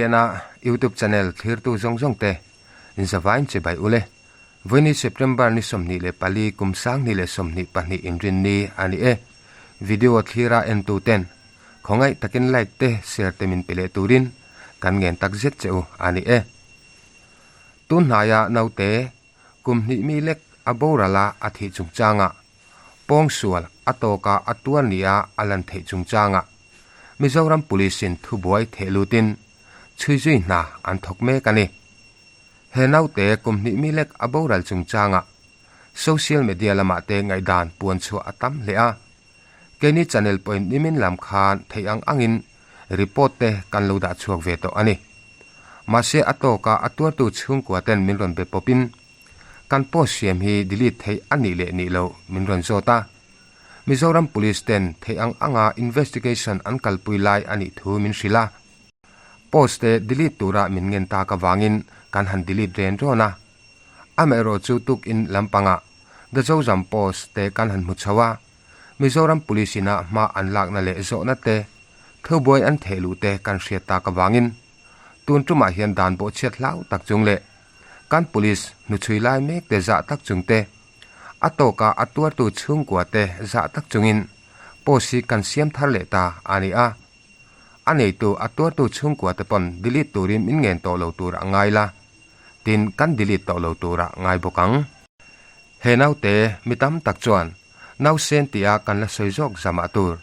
Thangliana YouTube channel thlirtu zawng zawng te in zavain che bai ule. Vawiini September ni 24 kum 2022 inrin ni a ni e. Video thlira entu ten khawngaih takin like te share te min pe leh turin kan ngen tak zet che u a ni e. Tun hnaia naute kum hnih mi lek a boral a a thih chungchangah pawngsual a tawka a tuar nia a lan theih chungchangah Mizoram Police-in thubuai theh lutin chhui zui hna an thawk mek a ni. He naute kum hnih mi lek a boral chungchangah social media lamah te ngaihdan puan chhuah a tam hle a. Keini channel pawhin nimin lam khan theih ang angin report te kan lo dah chhuak ve tawh a ni. Mahse a tawka a tuartu chhungkua ten min rawn be pawpin kan post siam hi delete theih a nih leh nih loh min rawn zawt a. Mizoram Police ten theih ang anga investigation an kalpui lai a nih thu min hrilh a. Post te delete tura min ngen tak avangin kan han delete ren rawn a. Amaherawh chu tukin lampangah The Zozam Post te kan han hmu chho a. Mizoram Police ina hma an lakna leh zawhna te, thubuai an theh luh te kan hriat tak avangin tun tumah hian dan bawhchhiat hlau tak chung leh kan Police hnuchhui lai mek te zah tak chung te, a tawka a tuartu chhungkua te zah tak chungin post hi kan siam thar leh ta a ni a. A neitu a tuartu chhungkua te pawn delete turin min ngen tawh lo tur a ngai la, tin kan delete tawh lo tura ngai bawk ang. He naute mi tam tak chuan nausen tia kan la sawi zawk zamah tur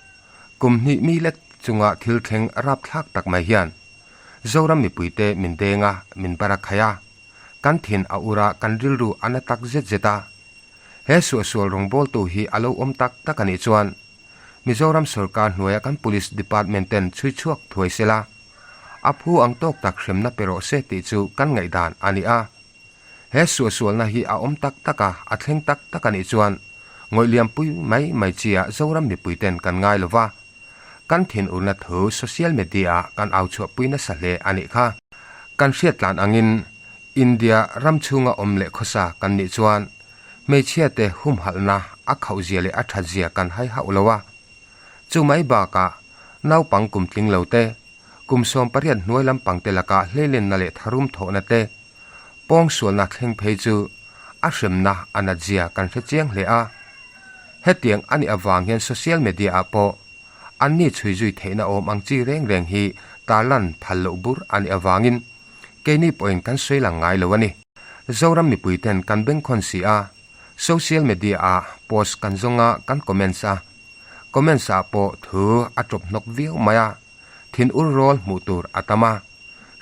kum hnih mi lek chunga thil thleng rapthlak tak mai hian Zoram mipuite min deng a, min bar a khai a, kan thin a ur a, kan rilru a na tak zet zet a. He suahsual rawngbawltu hi a lo awm tak tak a nih chuan Mizoram sorkar hnuaia kan Police Department ten chhui chhuak thuai sela, a phu ang tawk tak hremna pe rawh se tih chu kan ngaihdan a ni a. He suahsualna hi a awm tak tak a, a thleng tak tak a nih chuan ngawihliampui mai mai chia Zoram mipui ten kan ngai lo va, kan thinurna thu social media ah kan au chhuahpui nasa hle a nih kha. Kan hriattlan angin India ram chhunga awm leh khawsa kan nih chuan hmeichhiate humhalhna a khauhzia leh a thatzia kan hai hauh lo a. Chu mai bakah naupang kum tling lo te, kum 18 hnuai lampang te lakah hleilenna leh tharum thawhna te, pawngsualna thleng phei chu a hremna a natzia kan hre chiang hle a. Hetiang a nih avang hian social media ah pawh anni chhui zui theihna awm ang chi reng reng hi tarlan phal loh bur a nih avangin keini pawhin kan sawi lang ngai lo a ni. Zoram mipui ten kan bengkhawn si a, social media ah post kan zawng a kan comments a, comments ah pawh thu a tawp hnawk viau mai a, thin ur rawl hmuh tur a tam a,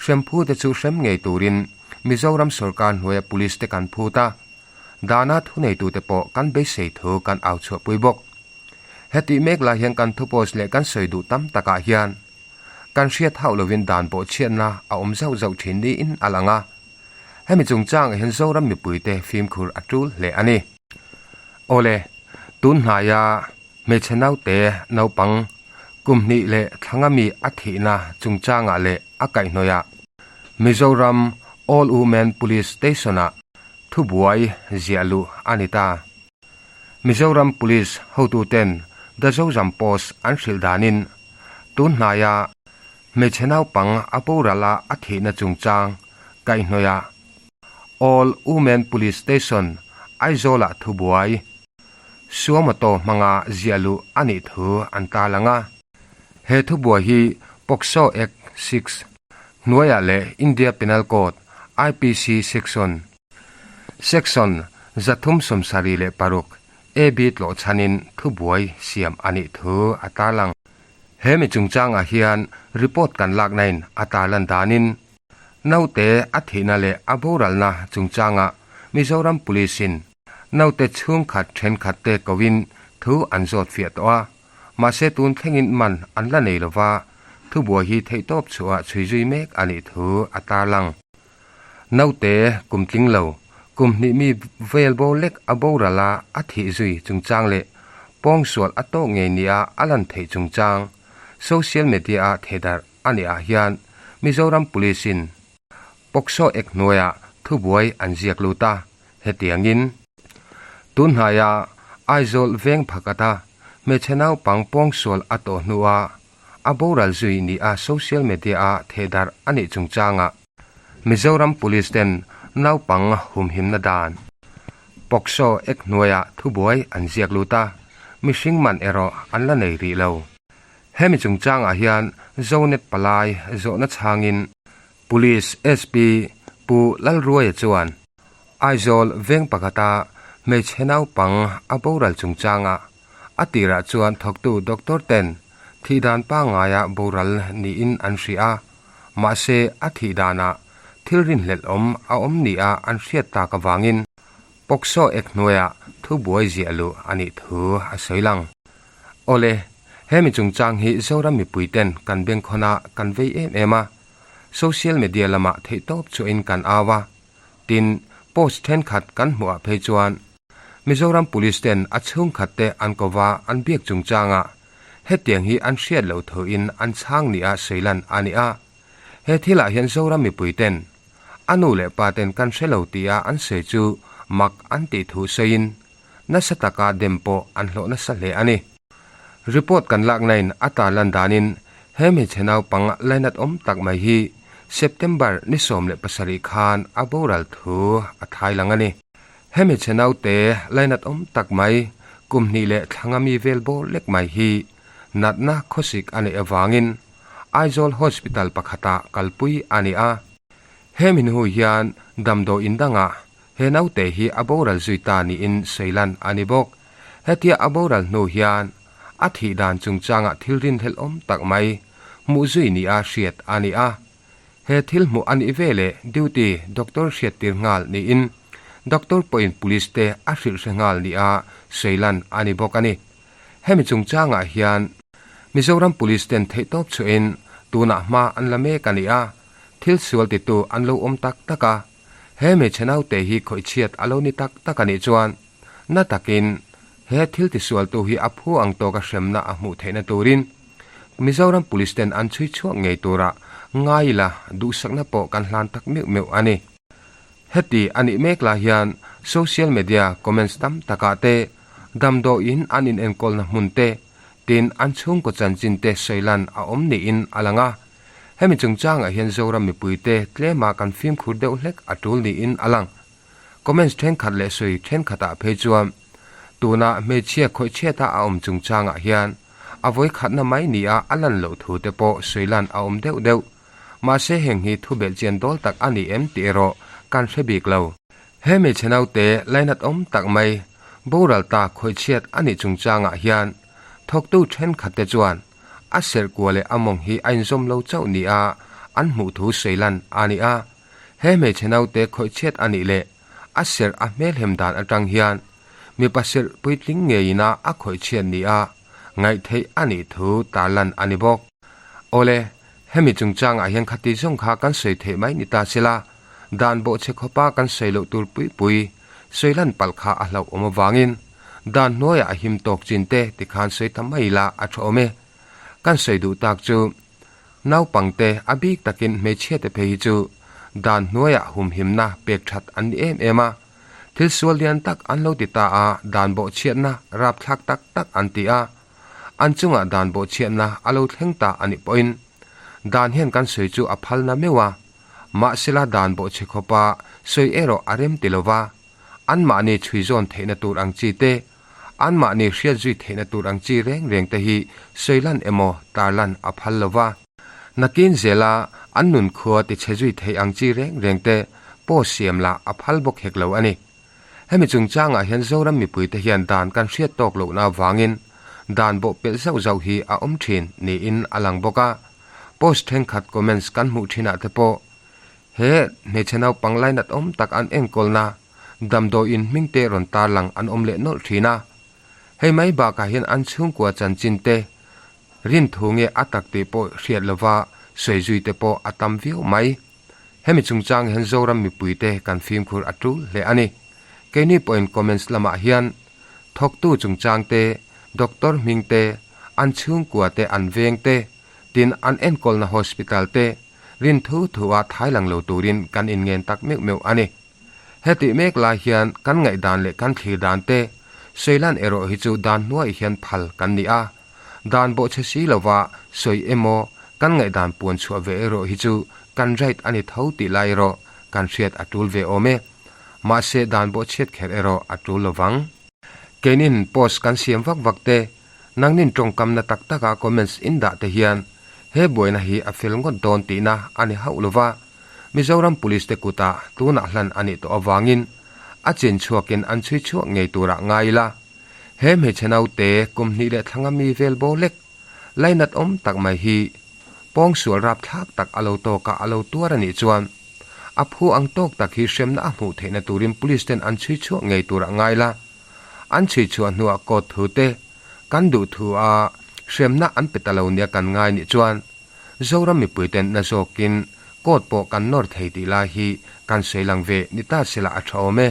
hremphu te chu hrem ngei turin Mizoram sorkar hnuaia police te kan phut a, dana thuneitute pawh kan beisei thu kan au chhuahpui bawk. Hetih mek lai hian kan thupost leh kan sawi duh tam takah hian kan hriat hauh lovin dan bawhchhiatna a awm zauh zauh thin niin a lang a, hemi chungchangah hian Zoram mipuite fimkhur a tul hle a ni. Awle, tun hnaia hmeichhe naute naupang kum hnih leh thlanga mi a thihna chungchangah leh a kaihhnawihah Mizoram All Women Police Station-ah thubuai ziah luh a ni ta. Mizoram Police hotuten The Zozam Post an hrilh danin tun hnaia hmeichhe naupang a boral a a thihna chungchang kaihhnawihah All Women Police Station Aizawl-ah thubuai Suamato hmanga ziah luh a nih thu an tarlang a. He thubuai hi POCSO Act 6 hnuaiah leh India Penal Code, IPC Section Section 376 AB tlawh chhanin thubuai siam a nih thu a tarlang. He mi chungchangah hian report kan laknain a tarlan danin naute a thihna leh a boralna chungchangah Mizoram Police-in naute chhungkhat thenkhat te koin thu an zawt fiah tawh a, mahse tun thlengin man an la nei lova, thubuai hi theihtawp chhuah chhui zui mek a nih thu a tarlang. Naute kum tling lo, kum hnih mi vel bo lek a boral a, a thih zui chungchang leh pawngsual a tawk ngei nia a lan theih chungchang social media a thehdarh a nih ah hian Mizoram Police in POCSO Act hnuaiah thubuai an ziak lut a, hetiangin tunhnaia Aizawl veng phakata hmeichhe naupang pawngsual a tawh hnua. a boral zui ni a social media a thehdarh a nih chungchangah Mizoram Police ten naupang humhimna dan POCSO Act hnuaiah thubuai an ziak lut a, mihring man erawh an la nei rih lo. Hemi chungchangah hian Zonet palai zawhna chhangin Police SP Pu Lalruaia chuan Aizawl veng pakhata hmeichhe naupang a boral chungchangah a tirah chuan thawktu doctor ten thih dan pangngaia boral niin an hria a, mahse a thih danah thil rinhlelh awm a awm nia an hriat tak avangin POCSO Act hnuaiah thubuai ziah luh a nih thu a sawi lang. Awle, hemi chungchang hi Zoram mipui ten kan bengkhawn a kan vei em em a, social media lamah theihtawp chhuahin kan au a, tin, post thenkhat kan hmuhah phei chuan Mizoram Police ten a chhungkhat te an kova an biak chungchangah hetiang hi an hriat loh thuin an chhang nia sawilan a ni a. He thilah hian Zoram mipui ten a nu leh pa ten kan hre lo tia an sawi chu mak an tih thu sawiin nasa taka dem pawh an hlawh nasa hle a ni. Report kan laknain a tarlan danin he hmeichhe naupang lainat awm tak mai hi September ni 17 khan a boral thu a thai lang a ni. He hmeichhe naute lainat awm tak mai kum hnih leh thlanga mi vel bawr lek mai hi natna khawsik a neih avangin Aizawl Hospital pakhatah kalpui a ni a. He minhu hian damdawiin dangah He naute hi a boral zui ta niin sawilan a ni bawk. Hetia a boral hnu hian a thih dan chungchangah thil rinhlelh awm tak mai hmuh zui nia hriat a ni a. He thil hmuh a nih veleh duty doctor hriattir nghal niin doctor pawhin police te a hrilh hre nghal nia sawilan a ni bawk a ni. Hemi chungchangah hian Mizoram Police ten theihtawp chhuahin tunah hma an la mek a ni a, thil sual titu an lo awm tak tak a. He hmeichhe naute hi khawihchhiat a lo ni tak tak a nih chuan na takin he thil tisualtu hi a phu ang tawka hremna a hmuh theihna turin Mizoram Police ten an chhui chhuak ngei tura ngai ila duhsakna pawh kan hlan tak meuh meuh a ni. Heti a nih mek lai hian social media comments tam takah te damdawiin an inenkawlna hmun te tin an chhungkaw chanchin te sawilan a awm niin a lang a. Hemi chungchangah hian Zoram mipuite tlema kan fimkhur deuh hlek a tul niin a lang. Comments thenkhat leh sawi thenkhatah phei chuan tuna hmeichhia khawihchhiata a awm chungchangah hian a vawikhatna mai nia a lan loh thu te pawh sawi lan a awm deuh deuh. Mahse heng hi thu belhchian dawl tak a ni em tih erawh kan hre bik lo. He hmeichhe naute lainat awm tak mai boral ta khawihchhiat a nih chungchangah hian thawktu thenkhatte chuan A serhkua leh a mawng hi a inzawm lo chauh nia an hmuh thu sawilan a ni a. He hmeichhe naute khawihchhiat a nih leh a serh a hmelhem dan atang hian mipa serh puitling ngeiin a a khawihchhiat nia ngaihtheih a nih thu tarlan a ni bawk. Awle, hemi chungchangah hian khati zawng kha kan sawi theih mai ni ta sela, dan bawhchhe khawpa kan sawi loh tur pui pui sawilan palh kha a hlauh awm avangin dan hnuaiah a him tawk chin te tikhan sawi ta mai ila a tha awm e. Kan sawi duh tak chu naupangte a bik takin hmeichhiate phei hi chu dan hnuaiah humhimna pek that an ni em em a, thil sual lian tak an lo ti ta a, dan bawhchhiatna rapthlak tak tak an ti a, an chungah dan bawhchhiatna a lo thleng ta a nih pawhin dan hian kan sawi chu a phalna meuh a. Mahsela dan bawhchhe khawpa sawi erawh a rem ti lova, anmahni chhui zawn theihna tur ang chi te, anmahni hriat zui theihna tur ang chi reng reng te hi sawi lan emaw tarlan a phal lova. Nakin zela an nunkhua tichhe zui theih ang chi reng reng te pawh siam lah a phal bawk hek lo a ni. Hemi chungchangah hian Zoram mipuite hian dan kan hriat tawk lohna avangin dan bawh pelh zauh zauh hi a awm thin niin a lang bawk a. Post thenkhat comments kan hmuh thinah te pawh he hmeichhe naupang lainat awm tak an enkawlna damdawiin hming te rawn tarlang an awm leh nawlh thin a. Hei mai bakah hian an chhungkua chanchin te rinthu nge a tak tih pawh hriat lova sawi zui te pawh a tam viau mai. Hemi chungchang hian Zoram mipuite kan fimkhur a tul hle a ni. Keini pawhin comments lamah hian thawktu chungchang te, doctor hming te, an chhungkua te an veng te, tin an enkawlna hospital te rin thu thu a thai lang lo turin kan inngen tak meuh meuh a ni. Hetih mek lai hian kan ngaihdan leh kan thlir dan te sawilan erawh hi chu dan hnuai hian phal kan ni a. Dan bawhchhe si lova sawi emaw kan ngaihdan puan chhuah ve erawh hi chu kan right a ni tho tih lai erawh kan hriat a tul ve awm e. Mahse dan bawhchhiat kher erawh a tul lovang. Keinin post kan siam vak vak te, nangnin tawngkamna tak taka comments in dah te hian he buaina hi a fel ngawt dawn tihna a ni hauh lova, Mizoram Police te kutah tunah hlan a nih tawh avangin a chin chhuakin an chhui chhuak ngei turah ngai ila. He hmeichhe naute kum hnih leh thlanga mi vel bo lek, lainat awm tak mai hi pawngsual rapthlak tak a lo tawk a, a lo tuar a nih chuan a phu ang tawk tak hi hremna a hmuh theihna turin Police ten an chhui chhuak ngei turah ngai la. An chhui chhuah hnuah court thu te kan duh thu a hremna an pe ta lo nia kan ngai nih chuan Zoram mipui ten na zawkin court pawh kan nawr thei tih lai hi kan sawi lang ve ni ta sela a tha awm e.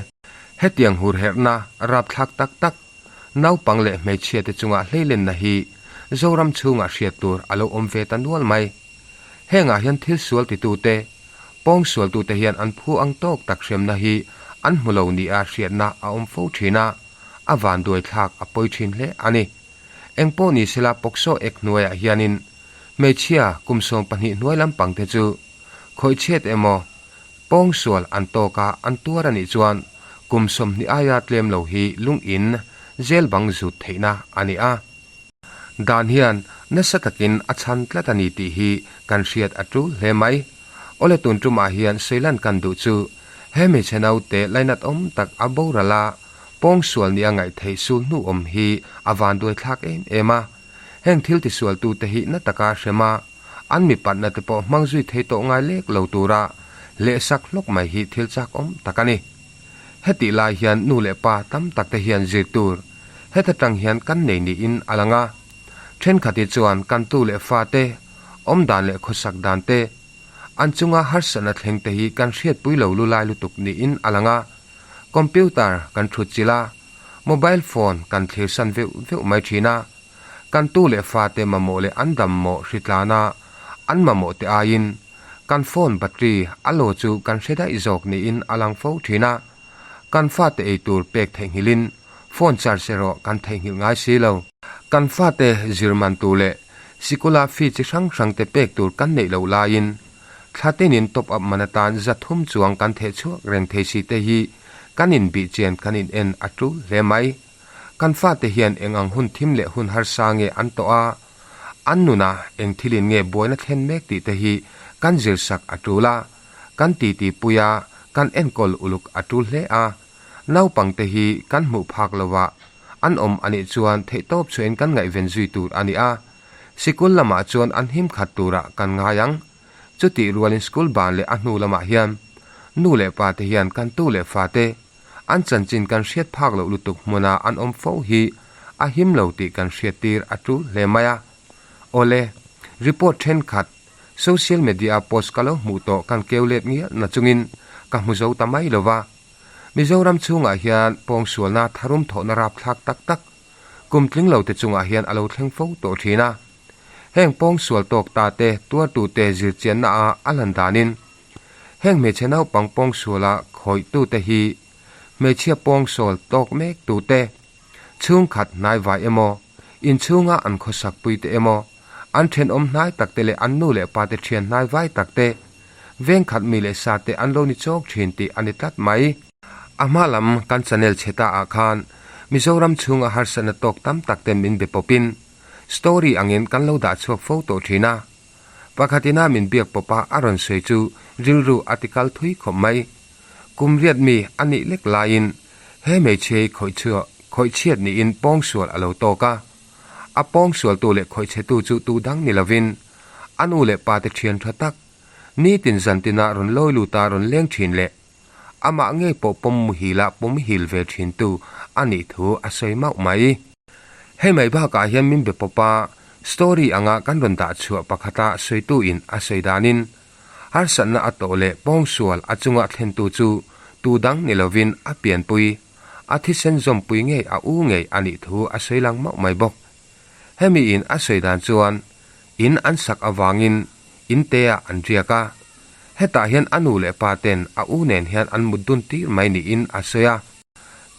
Hetiang hurherhna rapthlak tak tak, naupang leh hmeichhia te chunga hleilenna hi Zoram chhungah hriat tur a lo awm ve ta nual mai. Hengah hian thil sual titute, pawng sualtute hian an phu ang tawk tak hremna hi an hmu lo nia hriatna a awm fo thin a, a vanduaithlak a pawi thin hle a ni. Engpawh ni sela POCSO Act hnuaiah hianin hmeichhia kum 12 hnuai lampang te chu khawihchhiat emaw pawngsual an tawk a an tuar a nih chuan kum 20 aia tlem lo hi lungin jail bang zut theihna a ni a. Dan hian nasa takin a chhan tlat a ni tih hi kan hriat a tul hle mai. Awle tun tumah hian sawilan kan duh chu he hmeichhe naute lainat awm tak a boral a, Pawngsual nia ngaihtheih sul hnu awm hi a vanduai thlak em em a. Heng thil tisualtute hi na taka hrem a, an mipatna te pawh hmang zui thei tawh ngai lek lo tura lehsak hlawk mai hi thil chak awm tak a ni. Hetih lai hian nu leh pa tam tak te hian zir tur heta tang hian kan nei niin a lang a. Thenkhat hi chuan kan tu leh fa te awmdan leh khawsak dan te, an chunga harsatna thleng te hi kan hriatpui lo lulai lutuk niin a lang a. Computer kan thut chilh a, mobile phone kan thlir san veuh veuh mai thin a. Kan tu leh fate mamawh leh an dam mawh hritlan a, an mamawh te aiin kan phone battery a lo chu kan hre daih zawk niin a lang fo thin a. Kan fate ei tur pek theihnghilhin phone charge erawh kan theihnghilh ngai si lo. Kan fate zir man tur leh sikula fee chi hrang hrang te pek tur kan neih loh laiin Thla tinin top up man atan 300 chuang kan theh chhuak reng thei si te hi kan inbih chian kan in en a tul hle mai. Kan fate hian eng ang hun thim leh hun harsa nge an tawh a, an nuna eng thilin nge buaina thlen mek tih te hi kan zirsak a tul a, kan titi pui a, kan enkawl uluk a tul hle a. Naupangte hi kan hmuh phak lovah an awm a nih chuan theihtawp chhuahin kan ngaihven zui tur a ni a. Sikul lamah chuan an him khat turah kan ngai ang. Chutih rualin school ban leh a hnu lamah hian nu leh pa te hian kan tu leh fa te an chanchin kan hriat phak loh lutuk hmuna an awm fo hi a him lo tih kan hriat tir a tul hle mai a. Awle, report thenkhat social media post ka lo hmuh tawh kan keu let ngial na chungin ka hmu zo ta mai lova. Mizoram chhungah hian pawngsualna tharum thawhna rapthlak tak tak Kum tling lo te chungah hian a lo thleng fo tawh thin a. Heng pawngsual tawk ta te tuartute zirchianna a a lan danin heng hmeichhe naupang pawngsuala khawihtute hi hmeichhia pawngsawl tawk mek tute, chhungkhat hnaivai emaw, inchhunga an khawsakpui te emaw, an thenawm hnai tak te leh an nu leh pa te thian hnaivai tak te, vengkhat mi leh sa te an lo ni chawk thin tih a ni tlat mai. A hma lam kan channel chhe ta ah khan Mizoram chhunga harsatna tawk tam tak ten min be pawpin story angin kan lo dah chhuak fo tawh thin a. Pakhat ina min biak pawp a a rawn sawi chu rilru a ti kal thui khawp mai. Kum riat mi a nih lek laiin he hmeichhia hi khawih khawih chhiat niin pawngsual a lo tawk a. A pawngsualtu leh khawih chhetu chu tu dang ni lovin a nu leh pa te thian tha tak nitin zantina rawn lawi luta rawn leng thin leh Amah ngei pawh pawm muhil a pawm hil ve thintu a nih thu a sawi mauh mai. Hei mai bakah hian min be pawp a, story anga kan rawn dah chhuah pakhata sawitu in a sawi danin harsatna a tawh leh pawngsual a chunga thlentu chu tu dang ni lovin a pianpui, a thisen zawmpui ngei a u ngei a nih thu a sawi lang mauh mai bawk. Hemi in a sawi dan chuan in an sak avangin in te ah an riak a, hetah hian a nu leh pa ten a u nen hian an mut dun tir mai niin a sawi a,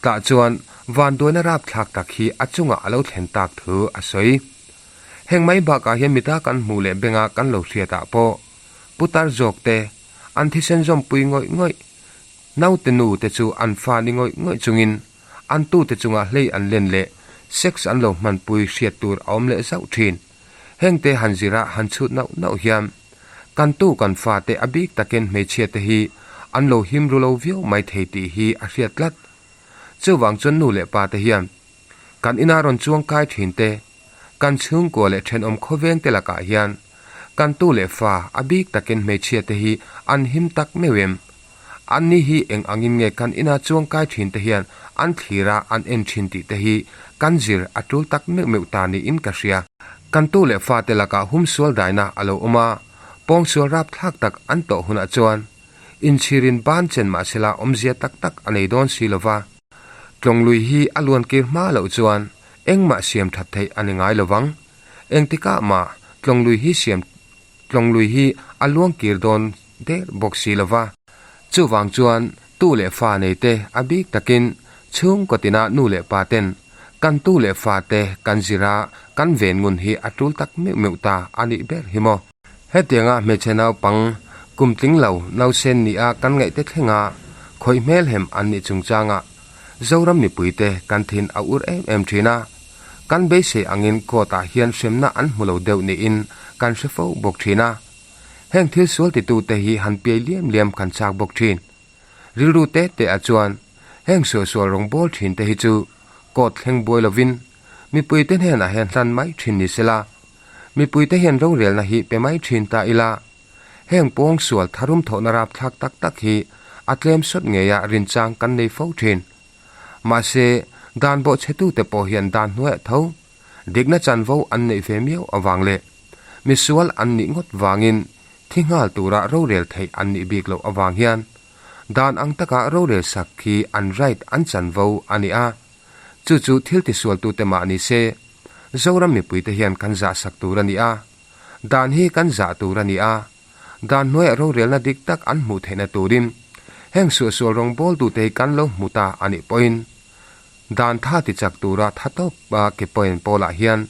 tah chuan vanduaina rapthlak tak hi a chungah a lo thlen tak thu a sawi. Heng mai bakah hian mita kan hmuh leh benga kan lo hriatah pawh putar zawk te an thisen zawmpui ngawih ngawih, naute nu te chu an fa ni ngawih ngawih chungin an tute chunga hlei an len leh sex an lo hmanpui hriat tur a awm leh zauh thin. Hengte han zira han chhut nauh nauh hian kan tu kan fate a bik takin hmeichhia te hi an lo him ru lo viau mai thei tih hi a hriat tlat. Chuvang chuan nu leh pa te hian kan ina rawn chuang kai thin te, kan chhungkua leh thenawm khawveng te lakah hian kan tu leh fa a bik takin hmeichhia te hi an him tak meuh em? Anni hi eng angin nge kan ina chuang kai thin te hian an thlir a an en thin tih te hi kan zir a tul tak meuh meuh ta niin ka hria. Kan tu leh fa te lakah humsual daina a lo awm a, pawngsual rapthlak tak an tawh hunah chuan inchhirin ban chen mahsela awmzia tak tak a nei dawn si lova. Tlawnglui hi a luan kir hma loh chuan engmah siam that theih a ni ngai lovang. Engtikah mah tlawnglui hi siam tlawnglui hi a luang kir dawn der bawk si lova. Chuvang chuan tu leh fa nei te a bik takin chhungkaw tina nu leh pa ten kan tu leh fa te kan zira kan ven ngun hi a tul tak meuh meuh ta a nih ber hi maw. Hetianga hmeichhe naupang kum tling lo nausen nia kan ngaihte thlenga khawih hmelhem an nih chungchangah Zoram mipuite kan thin a ur em em thin a, kan beisei angin court ah hian hremna an hmu lo deuh niin kan hre fo bawk thin a. Heng thil sual titute hi han piai liam liam kan chak bawk thin. Rilru te te ah chuan heng suahsual rawngbawl thin te hi chu court thleng buai lovin mipuite hnenah hian hlan mai thin ni sela, Mipuite hian rorelna hi pe mai thin ta ila, heng pawngsual tharum thawhna rapthlak tak tak hi a tlem sawt ngeia rinchang kan nei fo thin. Mahse, dan bawhchhetute pawh hian dan hnuaiah tho dikna chanvo an neih ve miau avang leh misual an nih ngawt vangin thi nghal tura rorel theih an nih bik loh avang hian dan ang taka rorel sak hi an right an chanvo a ni a, chu chu thil tisualtute mah ni se Zoram mipuite hian kan zah sak tur a ni a, dan hi kan zah tur a ni a, dan hnuaiah rorelna dik tak an hmuh theihna turin heng suahsual rawngbawltute hi kan lo hmu ta a nih pawhin dan tha ti chak tura tha tawp a ke pawhin pawlah hian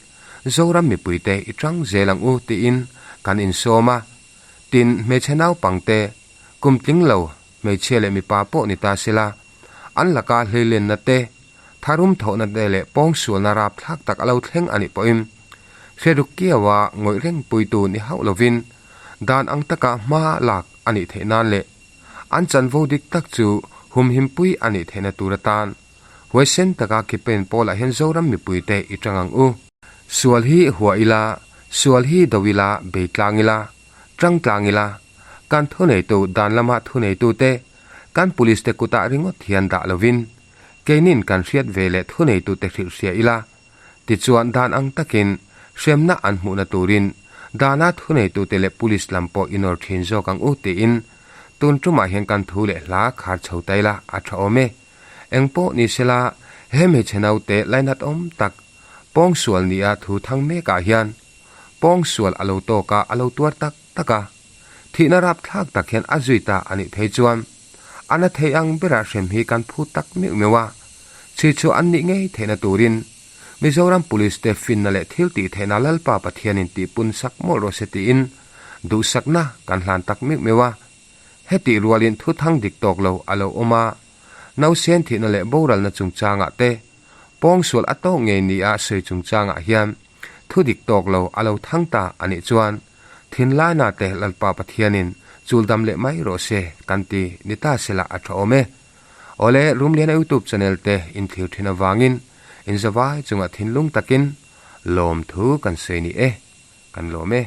Zoram mipuite i tang zel ang u tiin kan insawm a, tin hmeichhe naupangte kum tling lo hmeichhia leh mipa pawh ni ta sela an laka hleilenna te Tharum thawhna te leh pawngsualna rapthlak tak a lo thleng a nih pawhin hriatruk kiaua ngawih reng puitu ni hauh lovin dan ang taka hma lak a nih theih nan leh an chanvo dik tak chu humhimpui a nih theihna tur atan huaisen taka campaign pawlah hian Zoram mipuite i tang ang u. Sual hi huah ila, sual hi do ila, bei tlang ila, tang tlang ila, kan thuneitu dan lama thuneitute kan police te kutah ringawt hian dah lovin Keinin kan hriat ve leh thuneitute hrilh hria ila, tichuan dan ang takin hremna an hmuhna turin dana thuneitute leh police lam pawh i nawr thin zawk ang u tiin tun tumah hian kan thu leh hla khar chho ta ila a tha awm e. Engpawh ni sela he hmeichhe naute lainat awm tak pawngsual nia thu thang mekah hian pawngsual a lo tawk a, a lo tuar tak tak a. Thihna rapthlak tak hian a zui ta a nih phei chuan a na thei ang berah hrem hi kan phu tak meuh meuh a, chhui chhuah an nih ngei theihna turin Mizoram Police te finna leh thil tih theihna Lalpa Pathianin tihpun sak mawlh rawh se tiin duhsakna kan hlan tak meuh meuh a. Hetih rualin thuthang dik tawk lo a lo awm a, nausen thihna leh boralna chungchangah te pawngsual a tawk ngei nia sawi chungchangah hian thu dik tawk lo a lo thang ta a nih chuan Thinlaina te Lalpa Pathianin chul dam leh mai rawh se kan ti ni ta sela a tha awm e. Awle Rumliana YouTube channel te in thlir thin avangin in zavai chungah thinlung takin lawmthu kan sawi ni e. Kan lawm e.